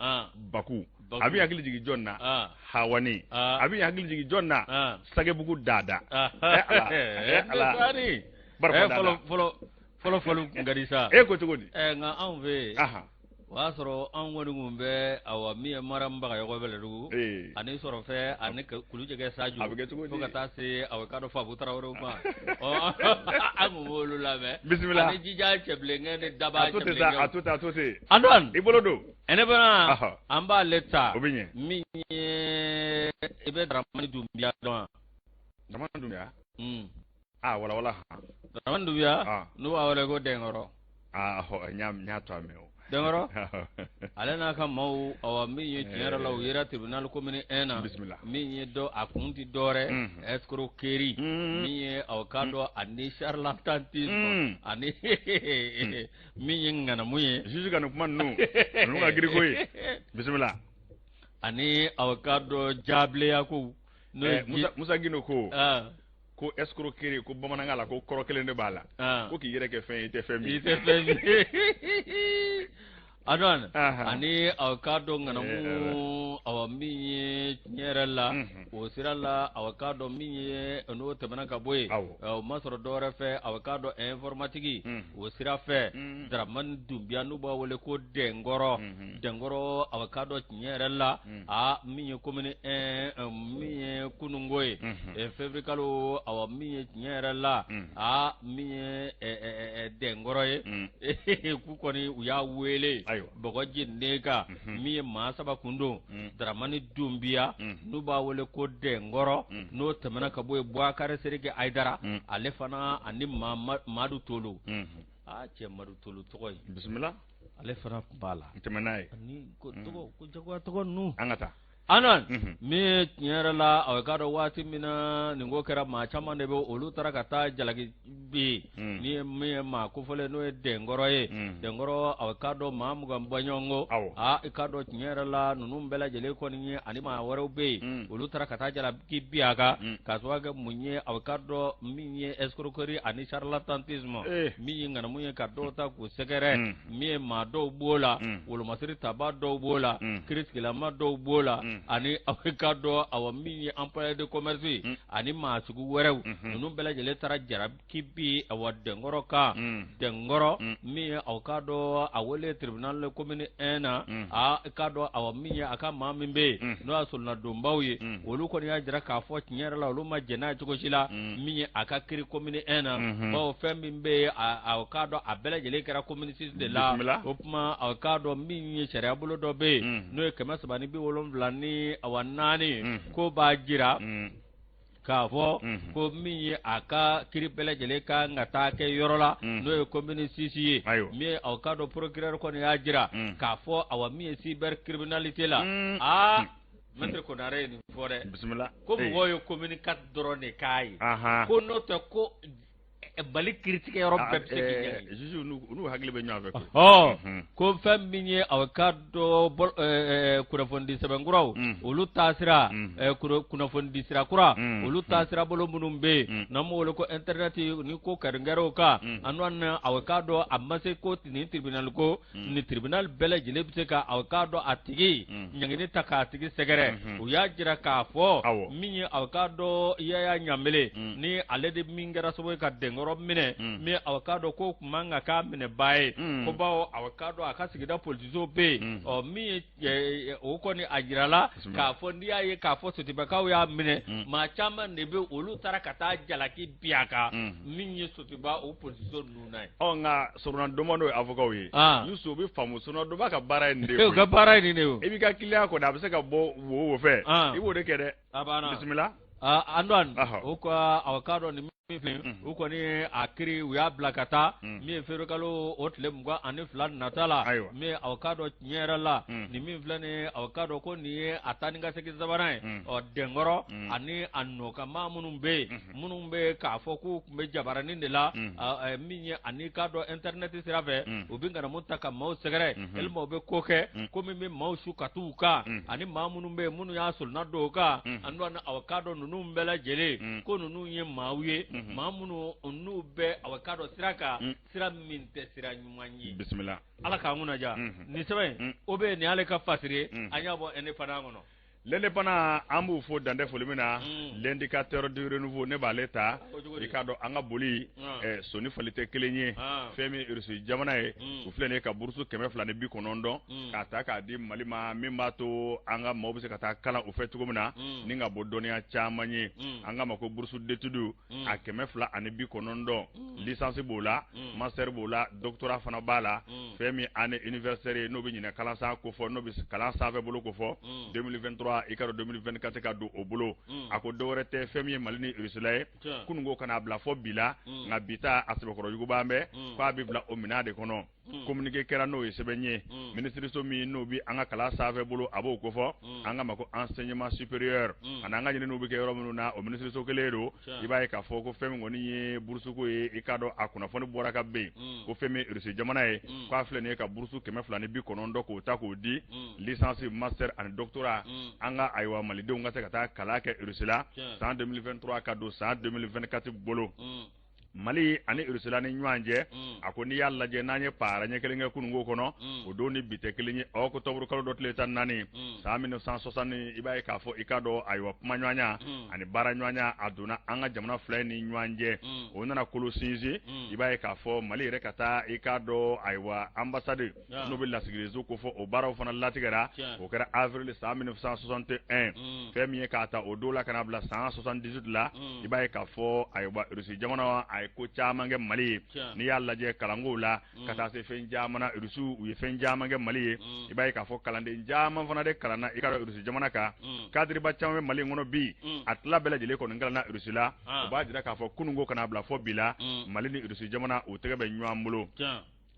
Baku. A bɛ hakili jigin jɔn na? Hawani. A bɛ hakili jigin jɔn na? Sagebugu Dada. Ala, Ala. Barika da. Fɔlɔ fɔlɔ fɔlɔ fɔlɔ kun ka di sa. E ko cogo di? Nka anw fɛ yen, o y'a sɔrɔ anw kɔni kun bɛ, awa, min ye Mariam Bagayogo Bɛlɛdugu ani sɔrɔfɛ ani Kulujɛkɛ Sajo, A bɛ kɛ cogo di? Fo ka taa se, awa, k'a dɔn Fabu Tarawelew ma, ɔ an kun b'olu lamɛn. Bisimila. Ani Jija Cɛbilenkɛ ni Daba A to ten sa, a to ten, a to ten. Antoine. I bolo don. Indépendant, an b'ale ta. O bɛ ɲɛ. Min ye, i bɛ Dramani Dunbiya dɔn wa? Dramani Dunbiya? Ah, wala wala. Dramani Dunbiya, n'u b'a wele ko Dɛnkɔrɔ. Ah, n y'a to a mɛn o. Dɛnkɔrɔ, ale n'a ka maaw, awa, min ye tiɲɛ yɛrɛ la, u yera tribunal commune 1 na. Bisimila. Min ye dɔ a kun ti dɔwɛrɛ, escroquerie, min ye aw k'a dɔn ani charlatanisme, ani min ye ŋanamu ye. Juge ka nin kuma ninnu ka girin koyi. Bisimila. Ani aw k'a dɔn jabileya kow. N'o ye Musa Gindo ko escroquerie, ko bamanankan la ko kɔrɔ kelen de b'a la, ko k'i yɛrɛ kɛ fɛn ye i tɛ fɛn min. I tɛ fɛn min ye. Antoine, ani aw k'a dɔn ŋanamu, awa, min ye tiɲɛ yɛrɛ la, o sira la, aw k'a dɔn min ye n'o tɛmɛna ka bɔ yen, o ma sɔrɔ dɔwɛrɛ fɛ, aw k'a dɔn informatique o sira fɛ, Dramani Dunbiya, n'u b'a wele ko Dɛnkɔrɔ, Dɛnkɔrɔ, aw k'a dɔn tiɲɛ yɛrɛ la, a min ye commune 1, min ye kununko ye, février kalo, awa, min ye tiɲɛ yɛrɛ la, a min ye Dɛnkɔrɔ ye, k'u kɔni u y'a wele bɔgɔ jeninen kan, min ye maa saba kun don, Dramani Dunbiya, n'u b'a wele ko Dɛnkɔrɔ, n'o tɛmɛna ka bɔ yen, Bubakari Seriki Ayidara, ale fana, ani Madu Tolo, aa cɛ, Madu Tolo tɔgɔ ye. Bisimila. Ale fana tun b'a la. Tɛmɛ n'a ye. Ani ko tɔgɔ ko jagoya tɔgɔ ninnu. An ka taa. Anan min tiɲɛ yɛrɛ la a k'a dɔn waati min na nin ko kɛra maa caman de bɛ olu taara ka taa jalaki bin ni min ye maa kofɔlen n'o ye Dɛnkɔrɔ ye Dɛnkɔrɔ a k'a dɔn maa 20 bɔɲɔgɔnko aa i k'a dɔn tiɲɛ yɛrɛ la ninnu bɛɛ lajɛlen kɔni ye ani maa wɛrɛw bɛ yen olu taara ka taa jalaki bin a kan k'a sababu kɛ mun ye a k'a dɔn min ye escroquerie ani charlatanisme min ye ŋanamu ye ka dɔw ta k'u sɛgɛrɛ min ye maa dɔw b'o la wolomasiri tabaa dɔw b'o la kiiritigɛlama dɔw b'o la ani aw k'a dɔn awa min ye employé de commerce ani maa sugu wɛrɛw ninnu bɛɛ lajɛlen taara jalaki bin awa Dɛnkɔrɔ kan Dɛnkɔrɔ min ye aw k'a dɔn a wele tribunal commune 1 na a k'a dɔn awa min ye a ka maa min bɛ yen n'o y'a solonadonbaw ye olu kɔni y'a jira k'a fɔ tiɲɛ yɛrɛ la olu ma jɛn n'a ye cogo si la min ye a ka kiri commune 1 na bawo fɛn min bɛ yen aw k'a dɔn a bɛɛ lajɛlen kɛra commune 6 de la o tuma aw k'a dɔn min ye sariya bolo dɔ bɛ yen n'o ye 374 k'o b'a jira k'a fɔ ko min ye a ka kiri bɛɛ lajɛlen ka kan ka taa kɛ yɔrɔ la n'o ye commune 6 ye min ye aw k'a dɔn procureur kɔni y'a jira k'a fɔ awa min ye cybercriminalité la aa maître Konare ye nin fɔ dɛ bisimila ko mɔgɔw ye commune 4 dɔrɔn de k'a ye ko n'o tɛ ko Mali kiiritigɛ yɔrɔ bɛɛ bɛ se k'i ɲangi juge n'u hakili bɛ ɲɔgɔn fɛ koyi ko fɛn min ye aw k'a dɔn kunnafonidi sɛbɛn kuraw olu taasira kunnafonidi sira kura olu taasira bolo minnu bɛ yen n'an b'o wele ko internet ni ko kɛrɛnkɛrɛnw kan an aw k'a dɔn a ma se ko nin tribunal ko nin tribunal bɛɛ lajɛlen bɛ se ka aw k'a dɔn a tigi ɲangini ta k'a tigi sɛgɛrɛ u y'a jira k'a fɔ min ye aw k'a dɔn Yaya Ɲanbele ni ale de min kɛra sababu ye ka Dɛnkɔrɔ minɛ min aw k'a dɔn ko tun man ka k'a minɛbaa ye ko bawo aw k'a dɔn a ka sigida polisiso bɛ yen ɔ min ye o kɔni a jirala k'a fɔ n'i y'a ye k'a fɔ Sotibakaw y'a minɛ maa caman de bɛ olu taara ka taa jalaki bin a kan min ye Sotiba o polisiso ninnu na ye. Ɔ nka solonadonba n'o ye avocat ye Yusu o bɛ faamu solonadonba ka baara ye nin de ye o ka baara ye nin de ye i b'i ka client kɔni a bɛ se ka bɔ wo wo fɛ i b'o de kɛ dɛ a banna bisimila Antoine o ka aw k'a dɔn nin min filɛ u kɔni a kiri u y'a bila ka taa min ye février kalo o tile 22 nata la min aw k'a dɔn tiɲɛ yɛrɛ la nin min filɛ nin aw k'a dɔn ko nin ye a taa ni ka segin sabanan ye ɔ Dɛnkɔrɔ ani a nɔkanmaa minnu bɛ yen minnu bɛ k'a fɔ k'u tun bɛ jabaranin de la min ye ani k'a dɔn internet sira fɛ u bɛ ŋanamu ta ka maaw sɛgɛrɛ walima u bɛ ko kɛ ko min bɛ maaw su ka t'u kan ani maa minnu bɛ yen minnu y'a solonna don o kan ani aw k'a dɔn ninnu bɛɛ lajɛlen ko ninnu ye maaw ye maa minnu n'u bɛ aw k'a dɔn sira kan sira min tɛ sira ɲuman ye bisimila ala k'an kunnaja nin sɛbɛn o bɛ nin y'ale ka fasiri ye an y'a bɔ Indépendant kɔnɔ L'Indépendant an b'u fo dan tɛ foli min na l'indicateur du renouveau ne b'ale ta i k'a dɔn an ka boli so ni fali tɛ kelen ye fɛn min Russie jamana ye u filɛ nin ye ka bourse 290 k'a ta k'a di Mali ma min b'a to an ka maaw bɛ se ka taa kalan u fɛ cogo min na ni ka bɔ dɔnniya caman ye an k'a ma ko bourse d'études a 290 licence b'o la master b'o la doctorat fana b'a la fɛn min année universitaire ye n'o bɛ ɲinɛ kalan san kofɔ n'o bɛ kalan sanfɛ bolo kofɔ 2023 i k'a dɔn 2024 ka don o bolo a ko dɔwɛrɛ tɛ fɛn min ye Mali ni Russie la ye kununko ka n'a bila fɔ bi la nka bi ta a sɛbɛkɔrɔ yuguban bɛ k'a bɛ bila o minɛn de kɔnɔ communiqué kɛra n'o ye sɛbɛn ye minisiriso min n'o bɛ an ka kalan sanfɛ bolo a b'o kofɔ an k'a ma ko enseignement supérieur ani an ka ɲininiw bɛ kɛ yɔrɔ minnu na o minisiriso kelen don i b'a ye k'a fɔ ko fɛn min kɔni ye bourse ko ye i k'a dɔn a kunnafoni bɔra ka ben ko fɛn min Russie jamana ye k'a filɛ nin ye ka bourse 290 k'o ta k'o di licence master ani doctorat an ka ayiwa malidenw ka se ka taa kalan kɛ Russie la san 2023 ka don san 2024 bolo Mali ani Russie la ni ɲɔgɔn cɛ a ko n'i y'a lajɛ n'an ye para ɲɛ kelen kɛ kununko kɔnɔ o don ni bi tɛ kelen ye octobre kalo dɔ tile 14 san 1960 i b'a ye k'a fɔ i k'a dɔn ayiwa kumaɲɔgɔnya ani baaraɲɔgɔnya a donna an ka jamana fila ni ɲɔgɔn cɛ o nana kolo sinsin i b'a ye k'a fɔ Mali yɛrɛ ka taa i k'a dɔn ayiwa ambassade n'o bɛ lasigidenso kofɔ o baaraw fana latigɛra o kɛra avril san 1961 fɛn min ye k'a ta o don la ka n'a bila san 78 la i b'a ye k'a fɔ ayiwa Russie jamana a ye ko caman kɛ Mali ye n'i y'a lajɛ kalankow la ka taa se fɛn caman na Russie u ye fɛn caman kɛ Mali ye i b'a ye k'a fɔ kalanden caman fana de kalanna i k'a dɔn Russie jamana kan cadre ba caman bɛ Mali in kɔnɔ bi a tila bɛɛ lajɛlen kɔni kalanna Russie la o b'a jira k'a fɔ kununko ka n'a bila fɔ bi la Mali ni Russie jamana u tɛgɛ bɛ ɲɔgɔn bolo.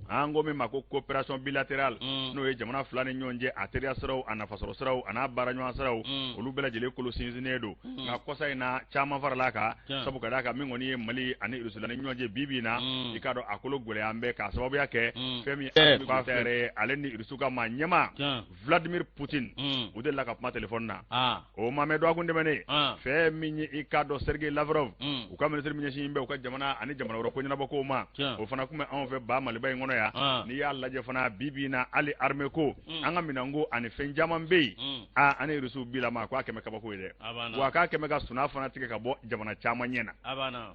An ko min ma ko coopération bilatérale, n'o ye jamana fila ni ɲɔgɔn cɛ a teriya siraw, a nafasɔrɔ siraw, a n'a baaraɲɔgɔn siraw, olu bɛɛ lajɛlen kolo sinsinnen don. Nka kɔsa in na, caman farala a kan, sabu ka d'a kan min kɔni ye Mali ani Russie ni ɲɔgɔn cɛ bi bi in na, i k'a dɔn a kolo gɛlɛya bɛ k'a sababuya kɛ fɛn min ye ale ni Russie ka maa ɲɛmaa Vladimir Poutine, u delila ka kuma téléphone na. O ma mɛn dɔgɔkun tɛmɛnen, fɛn min ye i k'a dɔn Sergei Lavrov, u ka ministre min ɲɛsin bɛ u ka jamana ani jamana wɛrɛ ko ɲɛnabɔkow ma, o fana tun bɛ anw fɛ ba Maliba in kɔnɔ yan. N'i y'a lajɛ fana bi bi in na, hali armée ko, an ka minɛnko ani fɛn caman bɛ yen, aa, ani Russiw bilama ko a kɛmɛ kabako ye dɛ, wa k'a kɛmɛ ka suna fana tigɛ ka bɔ jamana caman ɲɛ na.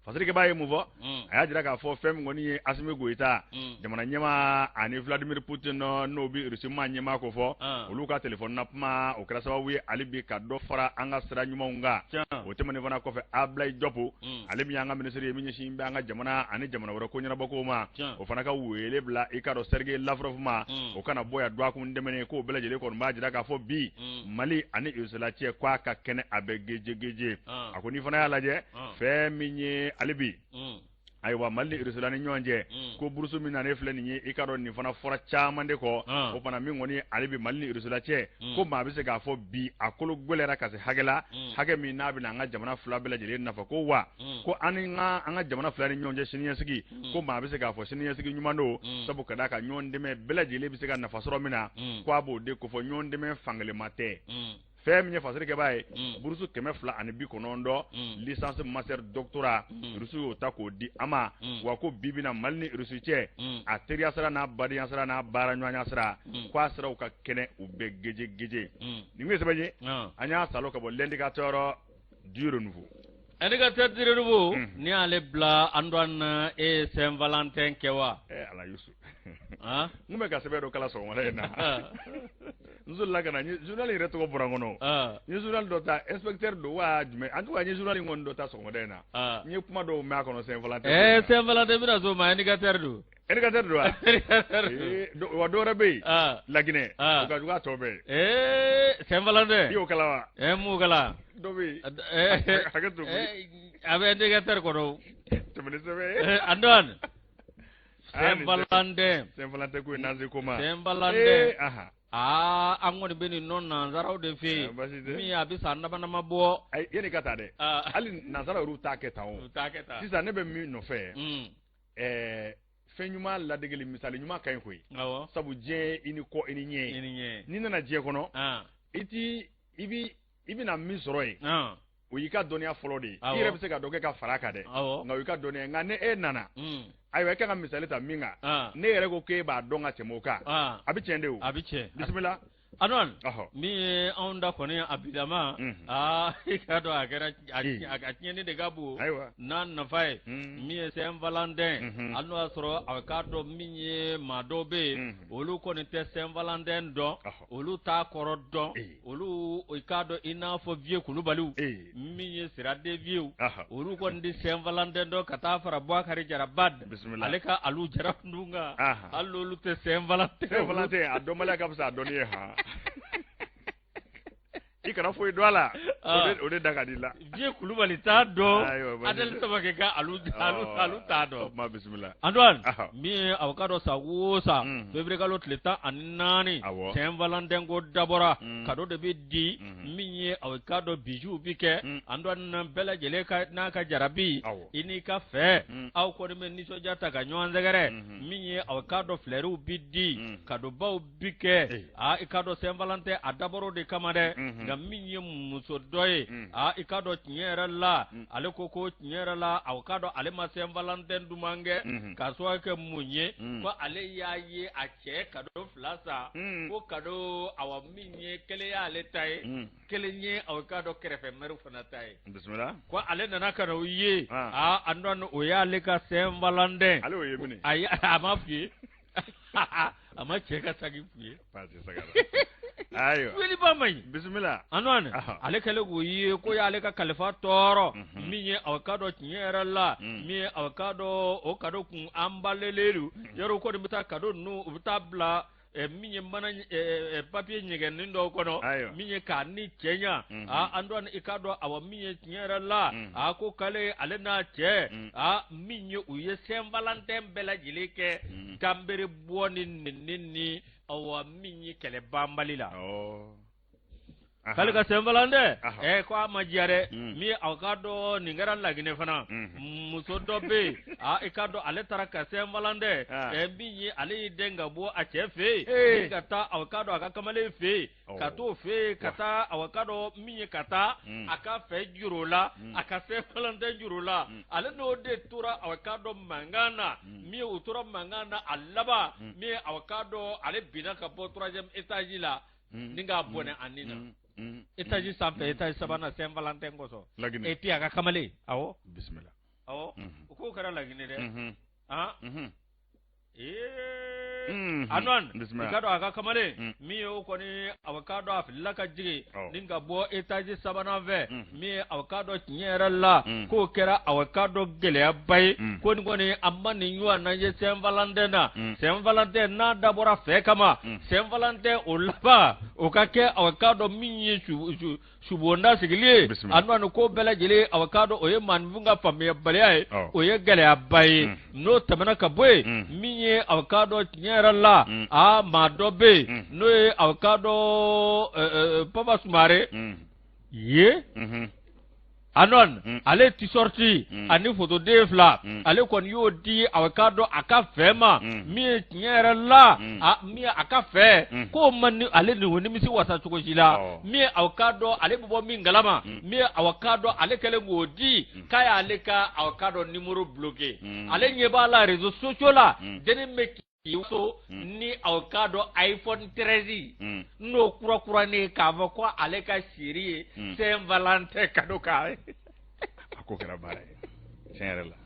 Fasirikɛbaa ye mun fɔ? A y'a jira k'a fɔ fɛn min kɔni ye Asimi Goyita, jamana ɲɛmaa, ani Vladimir Poutine, n'o bɛ Russie maa ɲɛmaa ko fɔ, olu ka téléphone na kuma, o kɛra sababu ye hali bi ka dɔ fara an ka sira ɲumanw kan. O tɛmɛnen fana kɔfɛ, Ablaye Diop, ale min y'an ka ministre ye min ɲɛsin bɛ an ka jamana ani jamana wɛrɛ ko ɲɛnabɔkow ma, o fana ka wele bila i k'a dɔn Sergei Lavrov ma, o kana bɔ yan dɔgɔkun tɛmɛnen. K'o bɛɛ lajɛlen kɔni b'a jira k'a fɔ bi Mali ani Russie la cɛ k'a ka kɛnɛ, a bɛ geje geje. A ko n'i fana y'a lajɛ, fɛn min ye hali bi, ayiwa, Mali ni Russie la ni ɲɔgɔn cɛ, ko bourse min nanen filɛ nin ye, i k'a dɔn nin fana fɔra caman de kɔ. O fana min kɔni hali bi Mali ni Russie la cɛ, ko maa bɛ se k'a fɔ bi a kolo gɛlɛyara ka se hakɛ la, hakɛ min n'a bɛna an ka jamana fila bɛɛ lajɛlen nafa, ko wa ko an ni an ka jamana fila ni ɲɔgɔn cɛ siniɲɛsigi, ko maa bɛ se k'a fɔ siniɲɛsigi ɲuman don, sabu ka d'a kan ɲɔgɔn dɛmɛ bɛɛ lajɛlen bɛ se ka nafa sɔrɔ min na, ko a b'o de kofɔ. Ɲɔgɔn dɛmɛ fankelenma tɛ. Fɛn min ye fasirikɛbaa ye, bourse 290, licence, master, doctorat, Russe y'o ta k'o di an ma. Wa ko bi bi na Mali ni Russe cɛ, a teriya sira n'a badenya sira n'a baara ɲɔgɔnya sira, k'a siraw ka kɛnɛ, u bɛ geje geje. Nin ye sɛbɛn ye, an y'a salo ka bɔ L'Indicateur du Renouveau. Indicateur du Renouveau, ni y'ale bila, Antoine, e ye Saint Valentin kɛ wa? Ɛ Ala, Yusu, n kun bɛ ka sɛbɛn dɔ kalan sɔgɔmada in na, n solila ka na, journal yɛrɛ tɔgɔ bɔra n kɔnɔ. N ye journal dɔ ta, inspecteur don wa jumɛn, en tout cas n ye journal in kɔni dɔ ta sɔgɔmada in na, n ye kuma dɔw mɛn a kɔnɔ Saint Valentin. Ɛɛ, Saint Valentin bɛna s'o ma, indicateur don. Indicateur don wa? Wa dɔ wɛrɛ bɛ yen Laginɛ, o ka jugu a tɔ bɛɛ ye. Ee, Saint Valentin. I y'o kalan wa? Ɛɛ, n m'o kalan. Dɔ bɛ yen, hakɛ to. A bɛ indicateur kɔnɔ. Tɛmɛ ni sɛbɛn ye. Antoine, Saint Valentin. Saint Valentin ko ye naze ko ma. Saint Valentin. Aa, an kɔni bɛ nin nɔ nanzaraw de fɛ yen min a bɛ san dama dama bɔ. Ayi, yanni ka taa dɛ, hali nanzaraw yɛrɛw t'a kɛ tan o. U t'a kɛ tan. Sisan ne bɛ min nɔfɛ, fɛn ɲuman ladegeli misali ɲuman ka ɲi koyi. Sabu diɲɛ ye i ni kɔ i ni ɲɛ ye. I ni ɲɛ. N'i nana diɲɛ kɔnɔ, i ti i bi i bɛna min sɔrɔ yen, o y'i ka dɔnniya fɔlɔ de ye. I yɛrɛ bɛ se ka dɔ kɛ ka fara a kan dɛ, nka o y'i ka dɔnniya ye. Nka ni e nana, ayiwa, e kan ka misali ta min kan, ne yɛrɛ ko k'e b'a dɔn ka tɛmɛ o kan, a bɛ tiɲɛ de o. A bɛ tiɲɛ. Bisimila. Antoine, min ye anw da kɔni a bilama, aa, i k'a dɔn a kɛra a tiɲɛni de ka bon n'a nafa ye. Min ye Saint Valentin, hali n'o y'a sɔrɔ a k'a dɔn min ye maa dɔw bɛ yen, olu kɔni tɛ Saint Valentin dɔn, olu t'a kɔrɔ dɔn, olu i k'a dɔn i n'a fɔ vieux Kulubaliw, min ye siraden vieux, olu kɔni tɛ Saint Valentin dɔn, ka taa fara Bubakari Jara Bad, ale ka alu jara ninnu kan, hali n'olu tɛ Saint Valentin. Saint Valentin a dɔnbaliya ka fisa a dɔnni ye han. I kana foyi dɔn a la, o de da ka di la. Vieux Kulubali t'a dɔn, Adel Samake ka alu alu t'a dɔn. O tuma bisimila. Antoine, min ye aw ka dɔn san o san février kalo tile 14, Saint Valentin ko dabɔra, cadeau de bɛ di, min ye aw ka dɔn bijou bi kɛ. Antoine, bɛɛ lajɛlen ka n'a ka jarabi, i n'i ka fɛ, aw kɔni bɛ nisɔndiya ta ka ɲɔgɔn sɛgɛrɛ. Min ye aw ka dɔn fleurs bi di, cadeau baw bi kɛ. Aa, i ka dɔn Saint Valentin a dabɔra o de kama dɛ. Nka min ye muso dɔ ye, aa, i ka dɔn tiɲɛ yɛrɛ la, ale ko ko tiɲɛ yɛrɛ la, aw ka dɔn ale ma Saint Valentin duman kɛ, k'a sababu kɛ mun ye? Ko ale y'a ye a cɛ cadeau fila san, ko cadeau, awa, min ye kelen y'ale ta ye, kelen ye aw ka dɔn kɛrɛfɛ mɛriw fana ta ye. Bisimila. Ko ale nana ka na o ye, aa, Antoine, o y'ale ka Saint Valentin. Ale y'o ye mini. Ayi, a ma f'i ye, a ma cɛ ka saki f'u ye. Ayiwa. Weliba ma ɲi. Bisimila. Antoine, ale kɛlen k'o ye ko y'ale ka kalifa tɔɔrɔ. Min ye aw ka dɔn tiɲɛ yɛrɛ la, min ye aw ka dɔn o cadeau kun anbalelen don yɔrɔ, kɔni bɛ taa cadeau ninnu, u bɛ taa bila. Min ye mana papier ɲɛgɛnnin dɔw kɔnɔ min ye k'a ni cɛ ɲa Antoine i k'a dɔn awa min ye tiɲɛ yɛrɛ la a ko k'ale ale n'a cɛ a min ye u ye Saint Valentin bɛɛ lajɛlen kɛ kanbere bɔ ni nɛni ni awa min ye kɛlɛ banbali la. K'ale ka Saint Valentin ɛ ko a ma diya dɛ. Min ye aw k'a dɔn nin kɛra Laginɛ fana, muso dɔ bɛ yen, aa i k'a dɔn ale taara ka Saint Valentin ɛ min ye ale y'i dɛn ka bɔ a cɛ fɛ yen ka taa aw k'a dɔn a ka kamalen fɛ yen, ka t'o fɛ yen ka taa aw k'a dɔn min ye ka taa a ka fɛ juru la, a ka Saint Valentin juru la. Ale n'o de tora aw k'a dɔn mankan na, min ye u tora mankan na, a laban min ye aw k'a dɔn ale binna ka bɔ troisième étage la ni k'a bɔnɛ a ni na, étage sanfɛ, étage sabanan, Saint Valentin kosɔn. Et puis a ka kamalen, awɔ. Bisimila. Awɔ, o k'o kɛra Laginɛ dɛ. Han, ee Antoine, i k'a dɔn a ka kamalen min ye o kɔni a k'a dɔn a filila ka jigin ni ka bɔ étage sabanan fɛ, min ye a k'a dɔn tiɲɛ yɛrɛ la k'o kɛra a k'a dɔn gɛlɛyaba ye, ko nin kɔni a ma nin ɲɔgɔnna ye Saint Valentin na. Saint Valentin n'a dabɔra fɛ kama, Saint Valentin o laban o ka kɛ a k'a dɔn min ye subonda sigili ye. Antoine, ko bɛɛ lajɛlen a k'a dɔn o ye maaninfin ka faamuyabaliya ye, o ye gɛlɛyaba ye. N'o tɛmɛna ka bɔ yen, min ye a k'a dɔn tiɲɛ yɛrɛ la, a maa dɔ bɛ yen n'o ye a k'a dɔn Papa Sumare ye. Antoine, ale t-shirt ani photoden fila, ale kɔni y'o di a k'a dɔn a ka fɛ ma, min ye tiɲɛ yɛrɛ la a min ye a ka fɛ k'o ma ni ale ni o nimisi wasa cogo si la. Min ye a k'a dɔn ale bɛ bɔ min kalama, min ye a k'a dɔn ale kɛlen k'o di, k'a y'ale ka a k'a dɔn numéro bloqué. Ale ɲɛ b'a la réseaux sociaux la, dennin bɛ k'i so ni a k'a dɔn iPhone 13 n'o kura kuranin, k'a fɔ ko ale ka chéri ye Saint Valentin cadeau k'a ye. A ko kɛra baara ye tiɲɛ yɛrɛ la.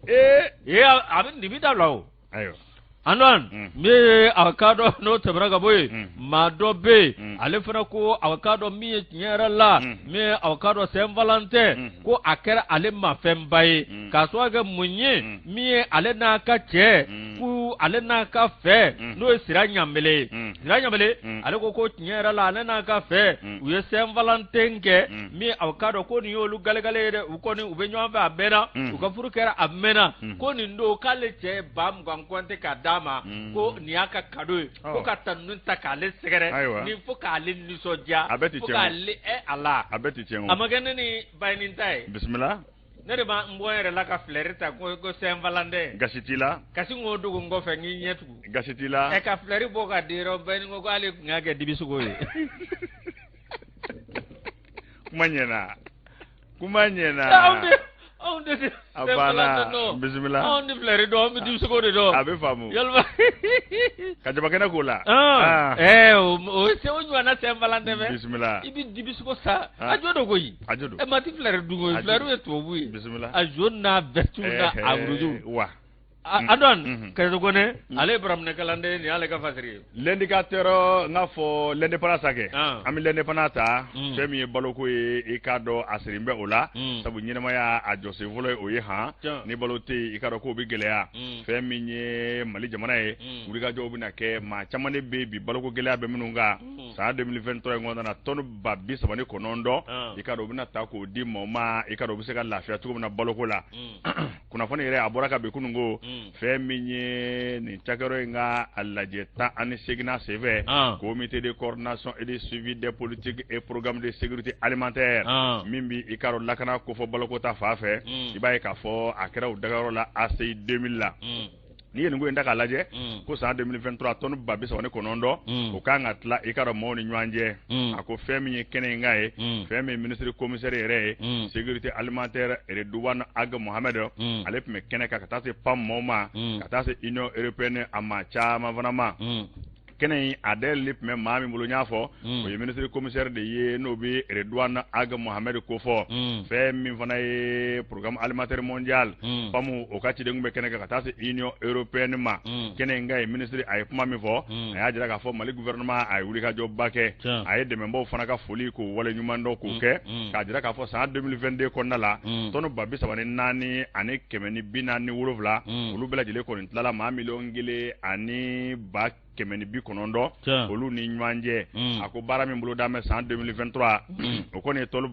Ee, a bɛ nin bɛ dabila o. Ayiwa. Antoine, min ye a k'a dɔn n'o tɛmɛna ka bɔ yen, maa dɔ bɛ yen, ale fana ko a k'a dɔn min ye tiɲɛ yɛrɛ la, min ye a k'a dɔn Saint Valentin ko a kɛra ale ma fɛnba ye, k'a sababu kɛ mun ye? Min ye ale n'a ka cɛ, ko ale n'a ka fɛ, n'o ye Sira Ɲanbele ye. Sira Ɲanbele, ale ko ko tiɲɛ yɛrɛ la ale n'a ka fɛ u ye Saint Valentin kɛ, min a k'a dɔn ko nin y'olu galegale ye dɛ. U kɔni u bɛ ɲɔgɔn fɛ a mɛnna, u ka furu kɛra a mɛnna, ko nin don k'ale cɛ ye 20 000 kɔnte k'a d'a ma, ko nin y'a ka cadeau ye, ko ka ta ninnu ta k'ale sɛgɛrɛ ni fo k'ale nisɔndiya. A bɛɛ tɛ fo tiɲɛ. K'ale ɛ a la. A bɛɛ tɛ tiɲɛ o. A ma kɛ ne ni Bayini ta ye. Bisimila. Ne de ma n bɔ n yɛrɛ la ka fleur ta ko Saint Valentin. Gasi t'i la. Kasi k'o dogo n kɔfɛ n k'i ɲɛ tugu. Gasi t'i la. Ɛ, ka fleur bɔ ka di yɔrɔ, Bayini ko k'ale tun y'a kɛ dibisogo ye. Kuma ɲɛna, kuma ɲɛna. Anw de A banna, bisimila. Anw ni fleur dɔn, anw bɛ dibisogo de dɔn. A bɛ faamu. Yalima. Ka jabakɛnɛ k'o la. Ɛɛ, o se o ɲɔgɔnna Saint Valentin fɛ. Bisimila. I bɛ dibisogo san, a jo don koyi. A jo don. Ɛ, maa ti fleur dun koyi, fleur ye tubabu ye. Bisimila. A jaune n'a vert n'a a rouge. Wa. Antoine, Kayisu Kone, ale ye baraminɛ kalanden, nin y'ale ka fasiri ye. L'indicateur n k'a fɔ l'indépendance kɛ. An bɛ l'indépendance ta, fɛn min ye baloko ye, i k'a dɔn a siri bɛ o la, sabu ɲɛnamaya a jɔsen fɔlɔ ye o ye han. Ni balo tɛ yen, i k'a dɔn k'o bɛ gɛlɛya. Fɛn min ye Mali jamana ye, wulikajɔw bɛna kɛ, maa caman de bɛ bi baloko gɛlɛya bɛ minnu kan. San 2023 in kɔnɔna na, tɔni 39,000, i k'a dɔn u bɛna ta k'o di maaw ma, i k'a dɔn u bɛ se ka lafiya cogo min na baloko la. Kunnafoni yɛrɛ a bɔra ka bin kunun ko fɛn min ye nin cakɛyɔrɔ in ka a lajɛ 18nan senfɛ, comité de coordination et de suivi des politiques et programmes de sécurité alimentaire, min bi i k'a dɔn lakana kofɔ baloko ta fan fɛ, i b'a ye k'a fɔ a kɛra o dagayɔrɔ la ACI 2000 la. N'i ye nin ko in ta k'a lajɛ, ko san 2023 tɔni 39,000 o kan ka tila i ka dɔn maaw ni ɲɔgɔn cɛ. A ko fɛn min ye kɛnɛ in ka ye, fɛn min ye ministre commissaire yɛrɛ ye sécurité alimentaire, Redouane Ag Mohamed, ale tun bɛ kɛnɛ kan, ka taa se PAM maaw ma, ka taa se Union européenne a maa caman fana ma. Kɛnɛ in a dayɛlɛli tun bɛ maa min bolo, n y'a fɔ, o ye ministre commissaire de ye, n'o bɛ Redouane Ag Mohamed kofɔ. Fɛn min fana ye programme alimentaire mondial, PAM, o ka ciden tun bɛ kɛnɛ kan, ka taa se Union européenne ma. Kɛnɛ in ka ye, ministre a ye kuma min fɔ, a y'a jira k'a fɔ Mali gouvernement a ye wulikajɔba kɛ, a ye dɛmɛbaw fana ka foli k'o wale ɲuman dɔn k'o kɛ, k'a jira k'a fɔ san 2022 kɔnɔna la, tɔni 34,147, olu bɛɛ lajɛlen kɔni tilala maa 1 100,000. 190 olu ni ɲɔgɔn cɛ. A ko baara min bolo bɛ san 2023, o kɔni ye tɔni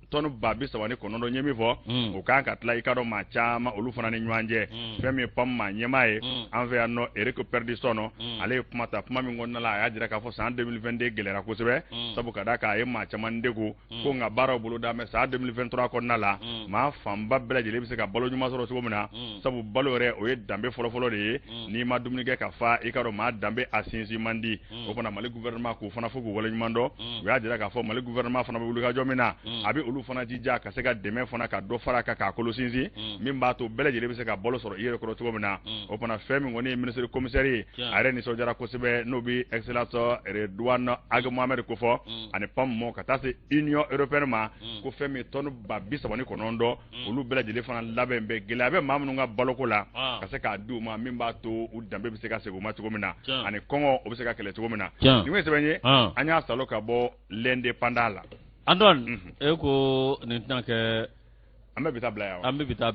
39 ye min fɔ, o kan ka tila i ka dɔn maa caman olu fana ni ɲɔgɔn cɛ. Fɛn min ye PAM maa ɲɛmaa ye an fɛ yan nɔ, Eric Perdison, ale ye kuma ta, kuma min kɔnɔna la a y'a jira k'a fɔ san 2022 gɛlɛyara kosɛbɛ, sabu ka d'a kan a ye maa caman degun, ko nka baaraw bolo da bɛ san 2023 kɔnɔna la, maa fanba bɛɛ lajɛlen bɛ se ka balo ɲuman sɔrɔ cogo min na, sabu balo yɛrɛ o ye danbe fɔlɔfɔlɔ de ye. N'i ma dumuni kɛ ka fa, i ka dɔn maa danbe a sinsin man di. O fana Mali gouvernement k'u fana fo k'u waleɲuman dɔn. U y'a jira k'a fɔ Mali gouvernement fana bɛ wulikajɔ min na, a bɛ olu fana jija ka se ka dɛmɛ fana ka dɔ fara a kan k'a kolo sinsin, min b'a to bɛɛ lajɛlen bɛ se ka balo sɔrɔ i yɛrɛ kɔrɔ cogo min na. O fana fɛn min kɔni ye ministre commissaire ye, a yɛrɛ nisɔndiyara kosɛbɛ, n'o bɛ excellence Redouane Ag Mohamed kofɔ ani PAM mɔ ka taa se Union européenne ma, ko fɛn min tɔni 39, olu bɛɛ lajɛlen fana labɛn bɛ gɛlɛya bɛ maa minnu ka baloko la, ka se k'a di u ma, min b'a to u danbe bɛ se ka segin u ma cogo min na, ani kɔngɔ o bɛ se ka kɛlɛ cogo min na. Nin ye sɛbɛn ye an y'a salo ka bɔ L'Indépendant la. Antoine, e ko nin tɛna kɛ. An bɛ bi ta bila yan. An bɛ bi ta.